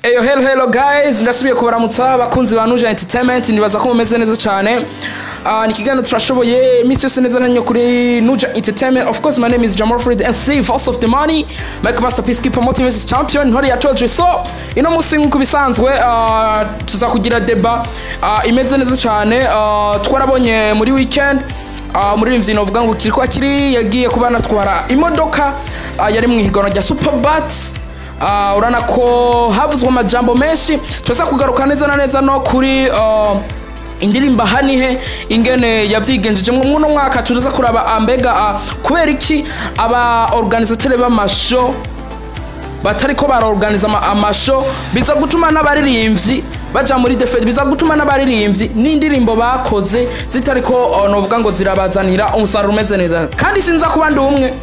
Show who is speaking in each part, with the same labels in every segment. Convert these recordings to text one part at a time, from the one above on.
Speaker 1: Eyo, hello hello guys, ndasubiye kubaramutsa abakunzi ba Nuja Entertainment. Nibaza ko mumeze neza cyane. Ni ikiganiro Turashoboye, iminsi yose neza nanyo kuri Nuja Entertainment. Of course, my name is Jamal Fred MC, Voice of the Money, Mike Master, Peacekeeper, Motivation Champion, ntore yatojwe. So ino munsi, nk'uko bisanzwe, tuza kugira débat imeze neza cyane. Twarabonye muri weekend umuririmbyi novuga ngo kiriko kiri yagiye kuba anatwara imodoka, yari mu ihiganwa rya Superbat. Urana ko havuzwe amajambo menshi. Tuza kugaruka neza na neza no kuri indirimbo Hanihe, ingene yavyigenjeje muno mwaka. Tuza kuraba ambega kubera iki aba organisateur b'amashow batariko barorganiza amashow, biza gutuma n'abaririmbyi baja muri défaite, biza gutuma n'abaririmbyi n'indirimbo bakoze zitariko novuga ngo zirabazanira umusaruro umeze neza. Kandi sinza kuba ndi umwe,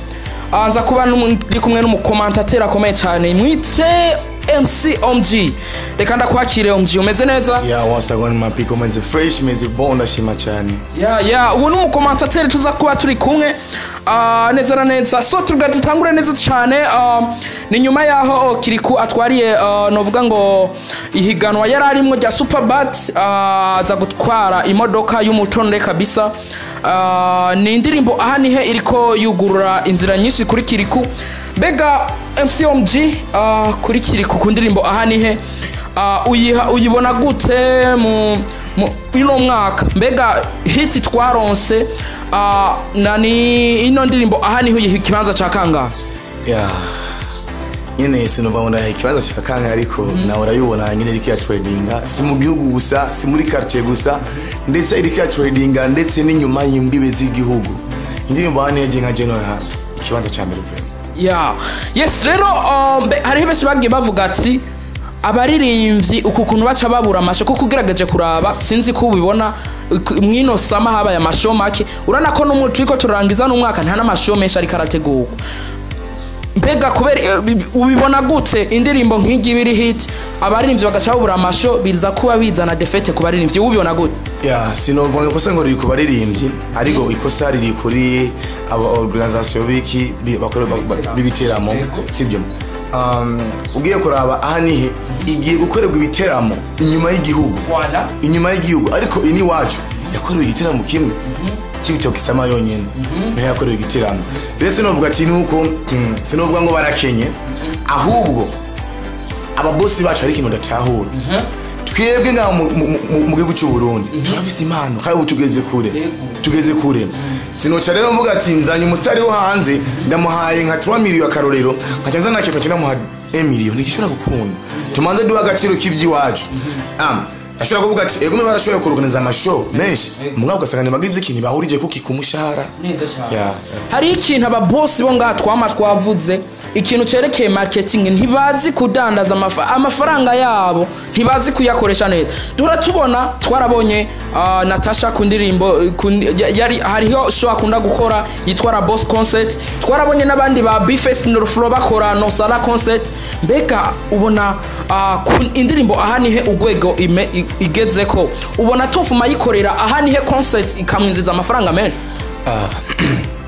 Speaker 1: nza kuba ndi kumwe n'umucommentateur akomeye cyane, mwitse MC OMG. Reka ndakwakire OMG, umeze neza?
Speaker 2: Yeah, once again my people, meze fresh, meze bon, ndashima cyane.
Speaker 1: Ya, ubu ni umucommentateur tuza kuba turi kumwe neza na neza. So tuga dutangure neza cyane. Ni nyuma yaho Kiriku atwariye novuga ngo ihiganwa yari arimwo rya Superbat, aza gutwara imodoka y'umutonde kabisa. Ni indirimbo Aha Nihe iriko yugurura inzira nyinshi kuri Kiriku. Mbega MCOMG, kuri Kiriku, ku ndirimbo Aha Nihe, uyiha uyibona gute mu ino mwaka? Mbega hit twaronse, nani ino ndirimbo Aha Nihe uyiha ikibanza ca kangahe?
Speaker 2: Yeah, nyene sinova ngo ndaha ikibanza cya kangahe, ariko nawe urabibona nyene iriko iratrendinga, si mu gihugu gusa, si muri quartier gusa, ndetse iriko iratrendinga ndetse n'inyuma y'imbibe z'igihugu. Indirimbo Aha Nihe nka jeno ikibanza cya mbere vraiment.
Speaker 1: Yeah, yes. Rero hariho benshi bagiye bavuga ati abaririmbyi uku kuntu baca babura amashow, kuko ugerageje kuraba, sinzi ko ubibona, mwino summer habaye amashow make. Urana ko n'umu turiko turangiza n'umwaka nta n'amashow menshi ariko arategurwa. Mbega kubera ubibona gute, indirimbo nk'igi ibiri hit, abaririmbyi bagaca babura amashow, biza kuba bizana défaite ku baririmbyi, ubibona gute?
Speaker 2: Yeah, sinumva ngo ikosa ngo riri ku baririmbyi, ariko ikosa riri kuri aba organisation biki bakora b'ibiteramo, sibyo? Ugiye kuraba Aha Nihe igiye gukorerwa ibiteramo inyuma y'igihugu, inyuma y'igihugu, ariko ini wacu yakorewe igiteramo kimwe cy'ibitoki sama yonyene niho yakorewe igiteramo. Rero sinovuga ati nuko sinovuga ngo barakenye, ahubwo ababosi bacu hari ikintu datahura. Twebwe ngaha mu gihugu cy'u Burundi turafise impano kandi ubu tugeze kure, tugeze kure. Sinoca rero mvuga ati nzanye umusitari wo hanze, ndamuhaye nka 3 million akarorero, nkaca nzana kintu kinamuha 1 million, ntigishobora gukunda. Tumanze duha agaciro k'ivy'iwacu. Ashobora kuvuga ati ego barashoboye kuorganiza amashow menshi, mugabo ugasanga ntibagize ikintu bahurije kuki ku mushahara. Yeah.
Speaker 1: Hari ikintu ababosi bo ngaha twama twavuze, ikintu cerekeye marketing. Ntibazi kudandaza amafaranga yabo, ntibazi kuyakoresha neza. Duhora tubona, twarabonye Natasha ku ndirimbo yari hariho show akunda gukora yitwa La Boss Concert, twarabonye n'abandi ba Bface Norflo bakora No Sala Concert. Mbega ubona ku indirimbo Aha Nihe urwego igezeko, ubona tofuma yikorera Aha Nihe concert ikamwinjiza amafaranga menshi?
Speaker 2: Ah,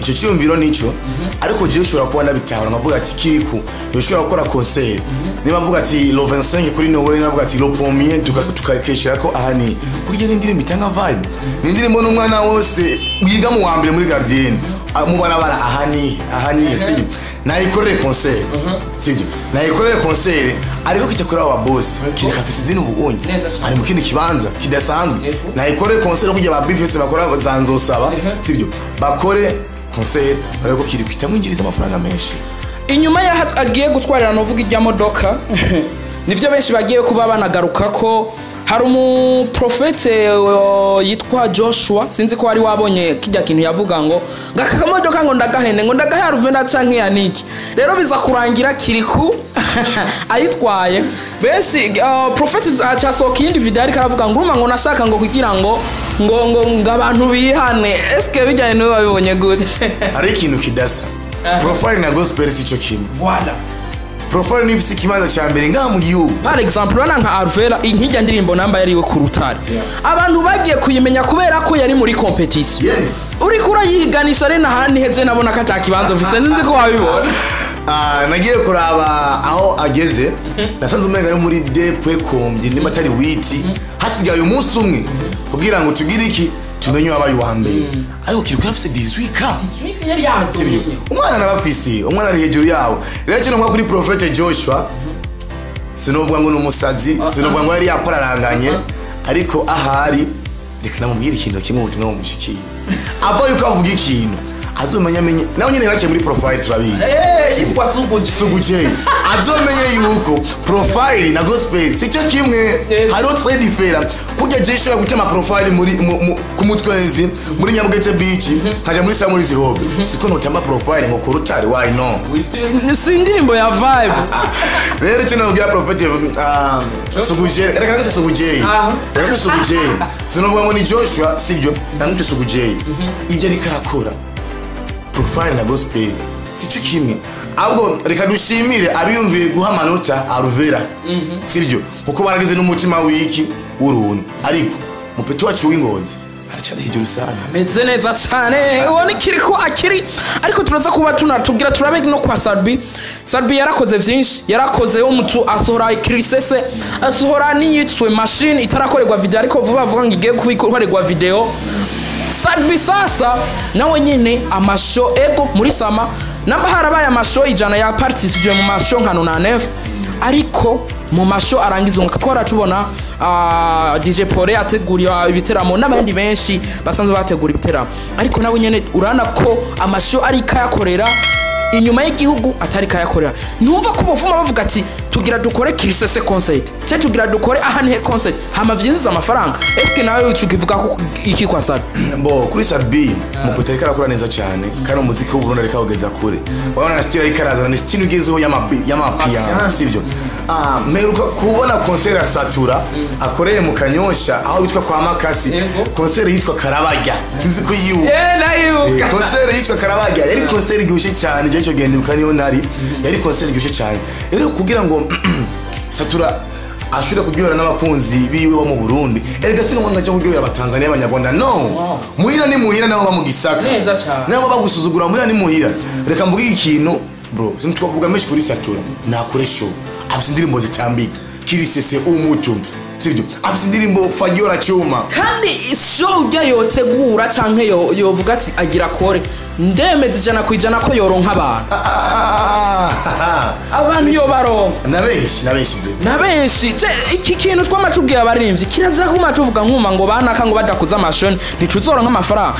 Speaker 2: icyo cyiyumviro nico, ariko jewe ushobora kuba ndabitahura nkavuga ati Kiriku yoshobora gukora concert, niba mvuga ati le 25 kuri Noel, niba mvuga ati le premier, tukakeshera ko Aha Ni burya ni indirimbo itanga vibe, ni indirimbo n'umwana wose wiga mu wa mbere muri gardienne mu barabara aha ni aha ni, sibyo? Nayikorere concert, sibyo? Nayikorere concert, ariko kijya kuri aba boss kireka afise izina ubunye
Speaker 1: Neza cyane.
Speaker 2: ari mu kindi kibanza kidasanzwe. Nayikorere concert kugira ba BFS bakora za nzosaba, sibyo? Bakore concert bareko kiri kwitamwinjiriza amafaranga menshi.
Speaker 1: Inyuma y'aho agiye gutwarira novuga ijya modoka, nivyo benshi bagiye kuba banagaruka ko hari umuprofete yitwa Joshua, sinzi ko wari wabonye kijya kintu yavuga ngo aka kamodoka ngo ndagahene, ngo ndagahe Aruvena canke Yaniki. Rero biza kurangira Kiriku ayitwaye. Benshi profete acasohoka iyindi video ariko aravuga ngo urumva ngo nashaka ngo kugira ngo abantu bihane. Eske bijyanye niwe wabibonye gute?
Speaker 2: Hari ikintu kidasa. Profile na gospel si cyo kimwe.
Speaker 1: Voilà.
Speaker 2: Profile ni ifise ikibanza ca mbere ngaha mu gihugu.
Speaker 1: Par exemple, urabona nka Alvera, nk'ijya ndirimbo namba yariwe ku rutare, abantu bagiye kuyimenya kubera ko yari muri competition. Uriko urayihiganisha rero ahandi heje nabona ko ata kibanza ufise, sinzi ko wabibona.
Speaker 2: Nagiye kuraba aho ageze, nasanze umenga ari muri depwe kombye nimba atari witi, hasigaye umunsi umwe kugira ngo tugire iki, tumenye wabaye uwa mbere. Ariko Kirikou yarafise 18K.
Speaker 1: Yari
Speaker 2: Sibyo?
Speaker 1: yaduye.
Speaker 2: Umwana arabafise, umwana ari hejuru yawo. Rero kino mwa kuri Prophet Joshua, sinovuga ngo ni umusazi, sinovuga ngo yari yapararanganye, ariko ahari reka namubwire ikintu kimwe, ubutumwa bumushikiye ava yuko avuga ikintu azomenya, amenye nawe nyine yaraciye muri profile, turabizi.
Speaker 1: Yitwa Sugu.
Speaker 2: Sugu J azomenye yuko profile na gospel sicyo kimwe. Hariho très différent. Kurya je ishobora gutema profile muri ku Mutwenzi, muri Nyabugete Beach, nkaja muri Samurizi Hobe, siko notamba profile ngo ku Rutare, why no?
Speaker 1: Si indirimbo ya vibe.
Speaker 2: Rero icyo nabwira Prophet Sugu J, reka nagute Sugu J, reka nagute Sugu J, sinovuga ngo ni Joshua, sibyo, nagute Sugu J, ibyo ariko arakora profile na gospel sicyo kimwe. Ahubwo reka dushimire abiyumviye guha amanota Alvera, sibyo, kuko baragize n'umutima w'iki w'uruntu, ariko mupeti wacu w'Ingozi aracyari hejuru sana.
Speaker 1: Meze neza cyane, ubona ikiri ko akiri, ariko turaza kuba tunatubwira turabe no kwa Sat-B. Sat-B yarakoze vyinshi, yarakoze umutu asohora Kirisese, asohora n'iyitswe Machine itarakorerwa video, ariko vuba vuba ngo igiye kubikorerwa video. Sat-B sasa nawe nyene amasho ego muri sama namba harabaye amasho 100 ya participate mu masho nka 99, ariko mu masho arangiza umwaka twara tubona DJ Pole ategura ibiteramo n'abandi benshi basanzwe bategura ibiteramo, ariko nawe nyene urana ko amasho ari kayakorera inyuma y'igihugu, atari kayakorera. Numva ko buvuma bavuga ati tugira dukore Kirisese concert cye, tugira dukore aha nihe concert, hama vyinjiza amafaranga. Eske nawe ukivuga ko iki kwa Sat-B?
Speaker 2: Bo kuri Sat-B, mupeti ariko arakora neza cyane, kandi umuziki w'Uburundi ariko awugeza kure. Urabona na style ariko arazana ni style ugezeho y'amapiano, sibyo? Mperuka kubona concert ya Satura akoreye mu Kanyosha aho bitwa kwa Makasi, concert yitwa Karabajya, sinzi ko yibuka.
Speaker 1: Nayibuka.
Speaker 2: Concert yitwa Karabajya yari concert iryoshe cyane. Igihe cyo genda ibuka niyo nari, yari concert iryoshe cyane. Rero kugira ngo Satura ashobora kuryohera n'abakunzi biwe bo mu Burundi, erega si ngombwa cyo kuryohera Abatanzania, Abanyarwanda, no. Muhira ni muhira, nabo ba mu Gisaka
Speaker 1: Neza cyane.
Speaker 2: nabo bagusuzugura, muhira ni muhira. Reka mvuge ikintu bro, twavuga menshi kuri Satura, nakore show, afite indirimbo zitambika, Kirisese, umutu, sibyo, afite indirimbo Fagiora Cyuma.
Speaker 1: Kandi show ujya yotegura canke yovuga ati agira kore, ndemeza 100% ko yoronka abantu. Abantu yo baronka.
Speaker 2: Na benshi, na benshi mve.
Speaker 1: Na benshi. Je, iki kintu twamacubwiye abaririmbyi kirazira kuma tuvuga nkuma ngo banaka ngo badakuza amashoni ntituzoronka amafaranga.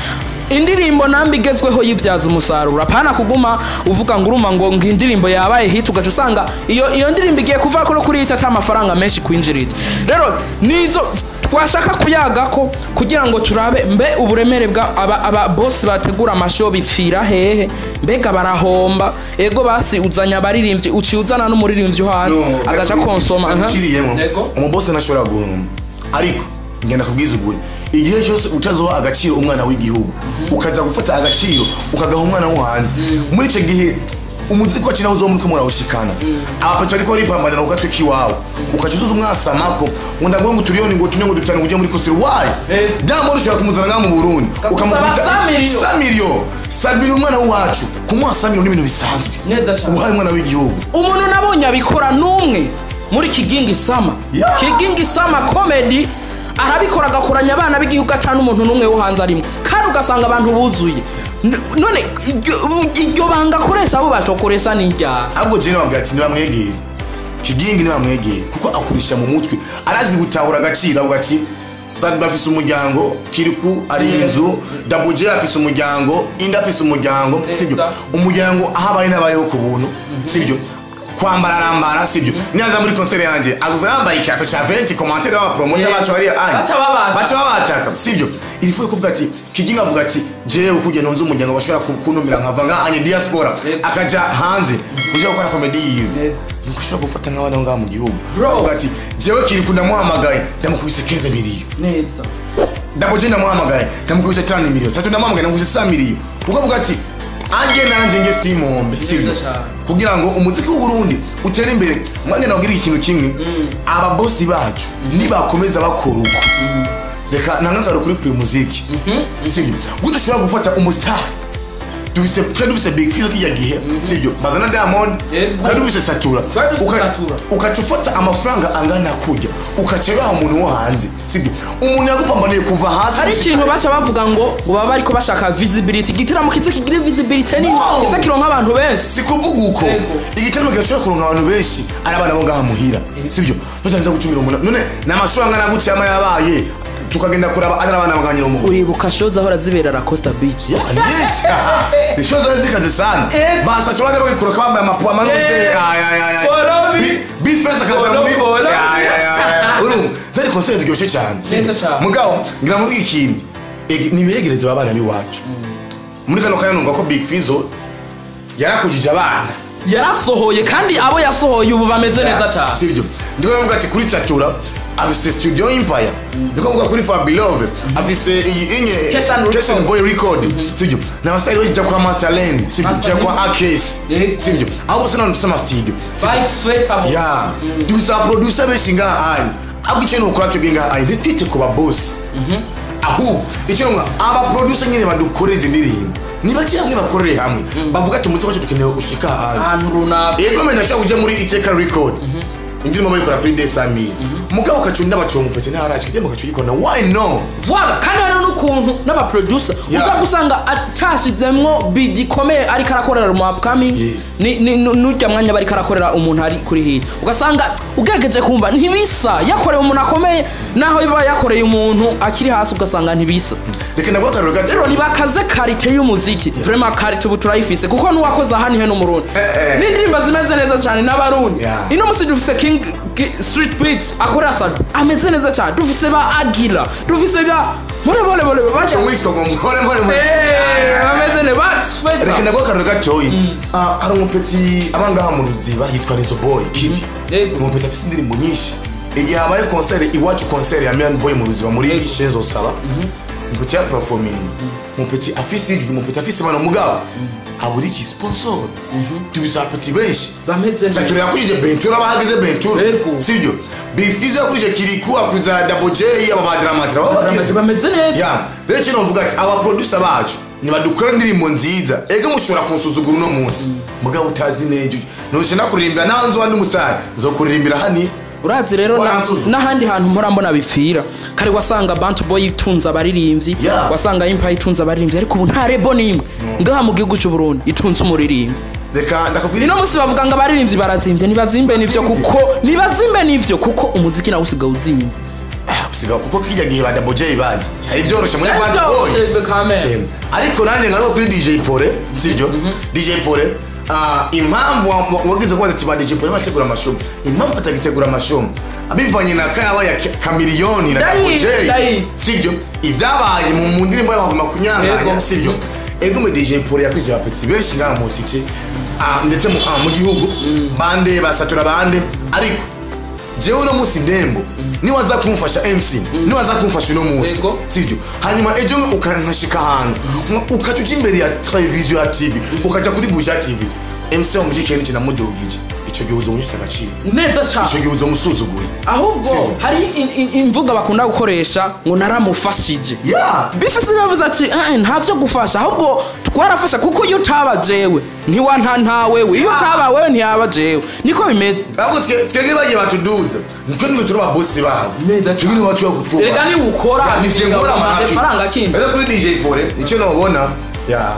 Speaker 1: Indirimbo nambi igezweho yivyaza umusaruro, apana kuguma uvuga ngo uruma ngo indirimbo yabaye hit, ugaca usanga iyo ndirimbo igiye kuva ko kuri hit ata amafaranga menshi kwinjirije. Rero nizo twashaka kuyaga ko kugira ngo turabe mbe uburemere bwa aba boss bategura amasho bipfira hehe, mbega barahomba? Ego basi uzanya abaririmbyi, uciye uzana n'umuririmbyi wo hanze agaca konsoma, aha.
Speaker 2: Uciriyemo.
Speaker 1: Yego.
Speaker 2: Umubosi ntashobora guhomba, ariko ngenda kubwiza ukuri, igihe cyose utazoha agaciro umwana w'igihugu, ukaza gufata agaciro ukagaha umwana wo hanze, muri icyo gihe umuziki wacu nawo uzoba muriko murawushikana. Abapeto bariko baripambanira ku gatwe k'iwawe, ukaca uzuza umwasamako ngo ndaguhe ngo uturiyoni, ngo tune, ngo dutanu, ngo uje muri kosero, why? Diamond ushobora kumuzana ngaha mu Burundi
Speaker 1: Ukamugusaba 100 million.
Speaker 2: 100 million. Sabira umwana wacu, kumuha 100 million ni ibintu bisanzwe.
Speaker 1: Neza cyane.
Speaker 2: Uhaye umwana w'igihugu.
Speaker 1: Umuntu nabonye abikora n'umwe muri Kigingi Sama. Kigingi Sama Comedy arabikora, agakoranya abana b'igihugu atanu umuntu n'umwe wo hanze arimo, kandi ugasanga abantu buzuye. None iryo banga akoresha abo batokoresha ni iryaha?
Speaker 2: Ahubwo jewe nababwira ati ntibamwegere Kigingi, ntibamwegere, kuko akurisha mu mutwe, arazi gutahura agaciro. Avuga ati Sat-B afise umuryango, Kirikou ari inzu, Double J afise umuryango, Inda afise umuryango, sibyo? Umuryango aho abaye n'abayeho ku buntu, sibyo? Kwambara arambara, sibyo? Niyaza muri concert yanjye azoza yambaye ikirato ca 20, commentaire y'abapromoter bacu hariya anje
Speaker 1: Baca babata.
Speaker 2: Baca babataka, sibyo? Il faut kuvuga ati Kigingi avuga ati jewe kujya ntunze umuryango bashobora kuntumira nkava ngaha anye diaspora, akaja hanze kuja gukora comedy yiwe, nuko ashobora gufata nk'abana bo ngaha mu gihugu.
Speaker 1: Bro.
Speaker 2: Avuga ati jewe Kirikou ndamuhamagaye, ndamukubise 15 miliyo.
Speaker 1: Neza.
Speaker 2: Double J ndamuhamagaye, ndamukubise 30 miliyo. Satu ndamuhamagaye, ndamukubise 100 miliyo. Ukavuga ati anje nanje nge simombe, sibyo?
Speaker 1: Cyane.
Speaker 2: Kugira ngo umuziki w'u Burundi utere imbere, mwange nabwira ikintu kimwe, ababosi bacu nibakomeza bakora uko, reka nangakaro kuri Primusic, sibyo? Gute ushobora gufata umustar Dufise, twari dufise Big Fizzo kijya gihe, sibyo? Bazana Diamond. Twari dufise Satura.
Speaker 1: Twari dufise Satura.
Speaker 2: Ukaca ufata amafaranga angana kurya, ukaca yaha umuntu wo hanze, sibyo? Umuntu yagupambaniye kuva hasi.
Speaker 1: Hari ikintu baca bavuga ngo baba bariko bashaka visibility, igitaramo kize kigire visibility nini,
Speaker 2: No.
Speaker 1: kize kironka abantu benshi.
Speaker 2: Si kuvuga uko. Igitaramo kirashobora kuronka abantu benshi ari abana bo ngaha muhira, sibyo? Tutanze gucumira umuntu none ni amashuri angana gutya yama yabaye, tukagenda kuraba ari abana baganyira umugore.
Speaker 1: Uribuka show zahora zibera la Costa Beach?
Speaker 2: Ya, nyinshi ni show zari zikaze sana. Basatura rero bagikoroka bambaye amapu amanutse. Ay, ay, ay, ay.
Speaker 1: Follow me.
Speaker 2: Bifeza akaza
Speaker 1: Follow,
Speaker 2: muri
Speaker 1: follow.
Speaker 2: Ya, ya, ya, ya. Urumva zari concert ziryoshe cyane, sibyo?
Speaker 1: Neza cyane.
Speaker 2: Mugabo ngira mvuge ikintu. Nibegereze abana b'iwacu muri kano kanya. Numva ko Big Fizzo yarakujije abana.
Speaker 1: Yarasohoye, kandi abo yasohoye ubu bameze neza cyane.
Speaker 2: Sibyo? Ndiko navuga ati kuri Satura afise Studio Empire, ndiko mvuga kuri Fabilove afise iyi inye
Speaker 1: Keshan Record.
Speaker 2: Keshan Boy Record, sibyo? Na abasitari bajya kwa Master Lane, sibyo?
Speaker 1: Master
Speaker 2: Jya kwa
Speaker 1: Lane.
Speaker 2: Akes, sibyo? Abo bose n'abantu bafise ama studio, sibyo?
Speaker 1: Bike sweater.
Speaker 2: Ya, dufise aba producer benshi ngaha anye. Ahubwo icyo nukora twebwe ngaha anye, ntitwite ku ba boss, ahubwo icyo nuko aba producer nyine badukorera izi ndirimbo nibagiye hamwe, bakorere hamwe, bavuga ati umuziki wacu dukeneye gushika ahantu
Speaker 1: Ahantu runaka.
Speaker 2: Yego, mena ndashobora kuja muri Iteka Record, indirimbo bayikora kuri 200,000, mugabo ukacunda baconga upetse ntaraje kigenda ukacuyikora, why no?
Speaker 1: Voilà, kandi hariho n'ukuntu n'abaproducer uza gusanga atashizemwo beat ikomeye ariko arakorera mu upcoming. Ni n'urya mwanya bariko arakorera umuntu ari kuri hit, ugasanga ugerageje kumva ntibisa. Yakorewe umuntu akomeye naho biba yakoreye umuntu akiri hasi, ugasanga ntibisa.
Speaker 2: Reka ndaguha akarorero gato.
Speaker 1: Rero nibakaze qualité y'umuziki. Vraiment qualité ubu turayifise, kuko n'uwakoze aha nihe n'umurundi, n'indirimbo zimeze neza cyane n'abarundi. Ino musi dufise King Street Beat akorera Sado, ameze neza cyane. Dufise ba Agila, dufise ba More More More baca.
Speaker 2: Witwa ngo mpore mpore mpore.
Speaker 1: Bameze neza ba
Speaker 2: Reka
Speaker 1: Feta.
Speaker 2: ndaguha akarorero gatoyi. Hari umupeti aba ngaha mu Ruziba yitwa Nizo Boy Kid. Umupeti afise indirimbo nyinshi. Igihe habaye concert iwacu, concert ya Man Boy mu Ruziba muri Shenzo Saba, umupeti ya performing, umupeti afise ijwi, umupeti afise impano, mugabo abura iki? Sponsor. Tubise abapeti benshi.
Speaker 1: Bameze neza.
Speaker 2: Satura yakurije Bentura, bahageze Bentura, sibyo? Bifizo yakurije Kiriku, akuriza Double J, aba ba Dramatira.
Speaker 1: Bameze neza.
Speaker 2: Ya, rero kino mvuga ati aba producer bacu nibadukora indirimbo nziza. Ego, mushobora kunsuzugura uno munsi, mugabo utazi neza ntushobora kuririmbira naho nzoba ndi umusitari, nzokuririmbira hani.
Speaker 1: Urazi rero
Speaker 2: Waransuzuma.
Speaker 1: n'ahandi hantu mpora mbona bipfira, kare wasanga Bantu Boy itunze abaririmbyi, wasanga Empire itunze abaririmbyi, ariko ubu nta label n'imwe ngaha mu gihugu cy'u Burundi itunze umuririmbyi.
Speaker 2: Reka ndakubwira.
Speaker 1: Ino munsi bavuga ngo abaririmbyi barazimvye. Ntibazimbe nivyo, kuko nibazimbe nivyo, kuko umuziki nawe usigaye uzimvye.
Speaker 2: Ah, usiga kuko kijya gihe ba Double J bazi byari byoroshe muri Bantu Boy.
Speaker 1: Byose kamere.
Speaker 2: Ariko nanjye ngaruka kuri DJ Pole, sibyo? DJ Pole, impamvu wagize kubaza ati ba DJ Pole bategura amashow, impamvu batagitegura amashow abivanye na kayaba ya Kamiliyoni na Double J,
Speaker 1: Ndayizi.
Speaker 2: sibyo? Ibyabaye mu ndirimbo y'abaguma kunyanganya, sibyo? Ego, mu DJ Pole yakwije abapeti benshi ngaha mu city, ndetse mu gihugu, bande basatura bande. Ariko jewe uno munsi ndembo niwaza kumfasha MC, niwaza kumfasha uno munsi, sibyo? Hanyuma ejo ukankashika ahantu, ukaca uja imbere ya televiziyo ya TV, ukaja kuri Buja TV, MC wa mujyi kenshi namudugije, ico gihe uzomunyesa agaciro.
Speaker 1: Neza
Speaker 2: Ico
Speaker 1: cyane.
Speaker 2: gihe uzomusuzuguye.
Speaker 1: Ahubwo
Speaker 2: Sibyo.
Speaker 1: hari imvugo bakunda gukoresha ngo naramufashije. Bifise bavuze ati "Eh, nta vyo gufasha, ahubwo twarafasha, kuko iyo utaba jewe ntiwa nta nta wewe, iyo utaba wewe ntiyaba jewe." Niko bimeze.
Speaker 2: Ahubwo twebwe bagiye batuduza, nitwe niwe turi ababosi babo.
Speaker 1: Neza.
Speaker 2: Twebwe niwe batwiye kutwubaha.
Speaker 1: Erega niwe ukora,
Speaker 2: Ya, ni je nkora
Speaker 1: amafaranga akinjira.
Speaker 2: Rero kuri DJ Pole icyo nobona, ya,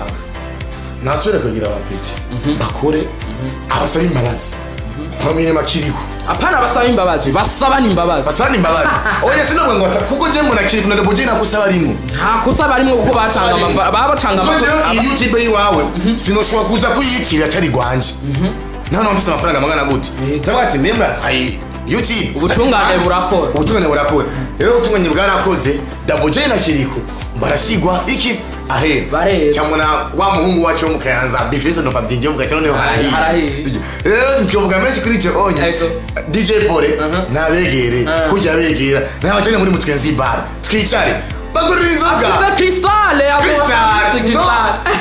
Speaker 2: nasubire kugira abapeti bakore, abasaba imbabazi premier makiriko.
Speaker 1: Apana basaba imbabazi, basaba n'imbabazi.
Speaker 2: Basaba imbabazi, oya, sinabwo ngo basaba, kuko je mbona Kiriko na Double J nakosa barimo.
Speaker 1: Nta kosa barimwo, kuko bacanga amafaranga, baba bacanga
Speaker 2: Kuko
Speaker 1: amakosa.
Speaker 2: jewe iyi YouTube yiwawe sinoshobora kuza kuyiyitirira atari gwanje, nta mpamvu mfise amafaranga magana gute. Ndavuga ati nemba ayi YouTube.
Speaker 1: Ubutungane burakora.
Speaker 2: Ubutungane burakora. Rero ubutungane bwarakoze, Double J na Kiriko barashigwa iki ahera.
Speaker 1: Barera.
Speaker 2: Cyangwa na wa muhungu wacu wo mu Kayanza Bifese no Fabien vuga cyane noneho
Speaker 1: Harahiye.
Speaker 2: harahiye. Rero twavuga menshi kuri icyo onye. DJ Pole nabegere, kujya begera nabacane muri mutwenzi bar, twicare, bagurira inzoga.
Speaker 1: Afise Crystal.
Speaker 2: Crystal, no,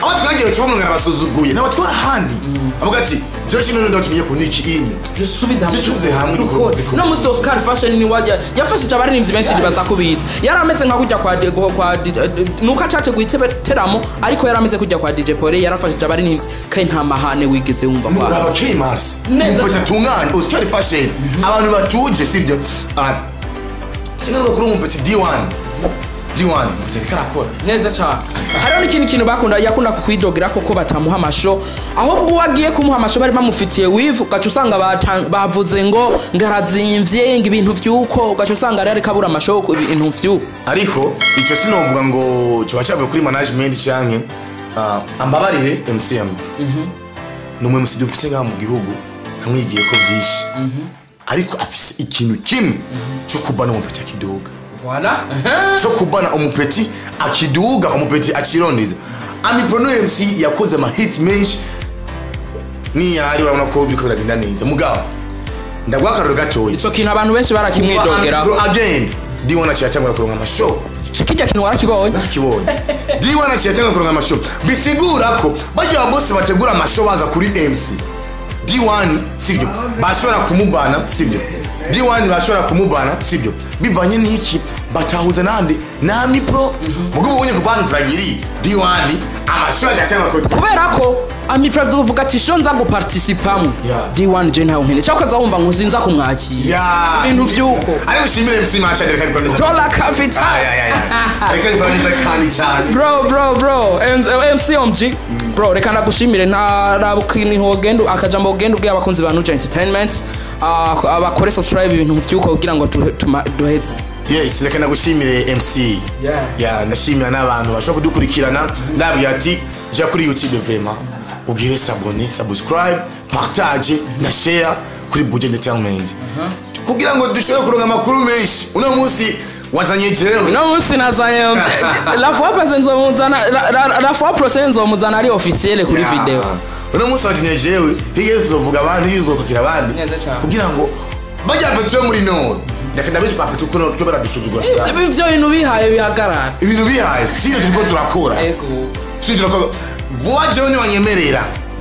Speaker 2: aho twagiye cyo umwana basuzuguye nabatwara ahandi, avuga ati Cyo kino ndatumye ku niki inyi
Speaker 1: Dusubize hamwe.
Speaker 2: Dusubize hamwe, dukore umuziki.
Speaker 1: No musi Oscar Fashion ni wajya yafashije abaririmbyi benshi nibaza kubiza. Yarameze nka kujya kwa kwa nuko acace guhiteteramo, ariko yarameze kujya kwa DJ Paul, yarafashije abaririmbyi kandi nta mahane wigeze wumva kwa.
Speaker 2: Muraba K Mars
Speaker 1: Neza.
Speaker 2: umukozi atunganye Oscar Fashion, abantu batuje, sibyo? Ah, kingaruka kuri umupeti D1, D1 mupeti karakora.
Speaker 1: Neza cyane. Hariho n'ikindi kintu bakunda, yakunda kukwidogera koko batamuha amasho, ahubwo uwo agiye kumuha amasho bari bamufitiye wivu, ugaca usanga bavuze ngo ngarazimvye, ngo ibintu vy'uko, ugaca usanga rero ariko abura amasho ku ibintu vy'uko.
Speaker 2: Ariko icyo sinovuga ngo kiba cyavuye kuri management canke ambabarire, MCM ni umwe MC dufise ngaha mu gihugu, namwigiye ko vyinshi, ariko afise ikintu kimwe cyo kubana umupeti akiduga.
Speaker 1: Voilà.
Speaker 2: Cyo kubana umupeti akiduga, umupeti akirondeza. Amipro MC yakoze amahit menshi, niyari urabona ko biriko biragenda neza. Mugabo ndaguha akarorero gatoya.
Speaker 1: Ico kintu abantu benshi barakimwidogera.
Speaker 2: Amipro again, D1 aciye atangura kuronka amashow.
Speaker 1: Kirya kintu warakibonye?
Speaker 2: Nakibonye. D1 aciye atangura kuronka amashow, bisigura ko bajya bose bategura amashow baza kuri MC D1, sibyo? Bashobora kumubana, sibyo? D1 bashobora kumubana, sibyo? Bivanye n'iki batahuza nande nami pro. Mugabo ubonye kuva Amipro D1 amashow aciye atangura
Speaker 1: Kubera ko Amipro azovuga ati sho nza guparticipamwo, D1 je ntawe nkeneye, cyangwa ukaza wumva ngo sinza kumwakira. Ibintu vy'uko.
Speaker 2: Ariko ushimire MC Macha, reka bikora neza.
Speaker 1: Dollar Capital.
Speaker 2: Ay, ay, ay, ay. Reka bikora neza kandi cyane.
Speaker 1: Bro, bro, bro, MC OMG bro, reka ndagushimire. Ntaraba ikintu wogenda, akajambo wogenda ubwiye abakunzi ba Nuja Entertainment, abakore subscribe, ibintu vy'uko, kugira ngo duheze.
Speaker 2: Yes, reka nagushimire MC. Yeah, ndashimira n'abantu bashobora kudukurikirana. Ndabwira ati jya kuri YouTube, vraiment ugire s'abonner, subscribe, partage na share kuri Buja Entertainment kugira ngo dushobore kuronka amakuru menshi. Uno munsi wazanye jewe.
Speaker 1: Uno munsi nazanye la fois passée, nzomuzana la fois prochaine, nzomuzana ari officiel kuri video.
Speaker 2: Uno munsi wazanye jewe, hirya tuzovuga abandi, hirya tuzokwakira abandi
Speaker 1: Neza cyane.
Speaker 2: kugira ngo bajya petit yo muri nord, ndeka ndabitwa petit kuko twe baradusuzugura sana.
Speaker 1: Ivyo bintu bihaye bihagarara.
Speaker 2: Ibintu bihaye si turiko turakora.
Speaker 1: Ego.
Speaker 2: Si turakora vuba. Jewe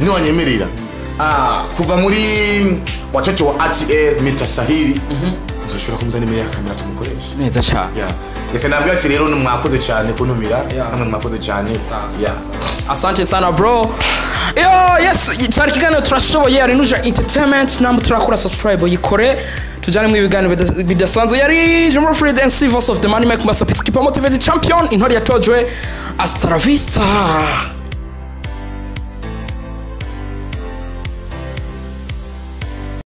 Speaker 2: niwanyemerera kuva muri watoto wa ATL Mr Sahili, nzoshobora kumuzana imbere ya kamera tumukoresha.
Speaker 1: Neza cyane.
Speaker 2: Yeah. Reka nabwo ati rero mwakoze cyane kuntumira. Namwe mwakoze cyane. Yeah.
Speaker 1: Asante sana bro. Yo, yes, cyari ikiganiro Turashoboye, yari Nuja Entertainment. Namwe turakora subscribe, yikore, tujane mu ibiganiro bidasanzwe. Yari Jean Fred MC, voice of the money make, master peacekeeper, motivated champion, intore yatojwe. Hasta la vista.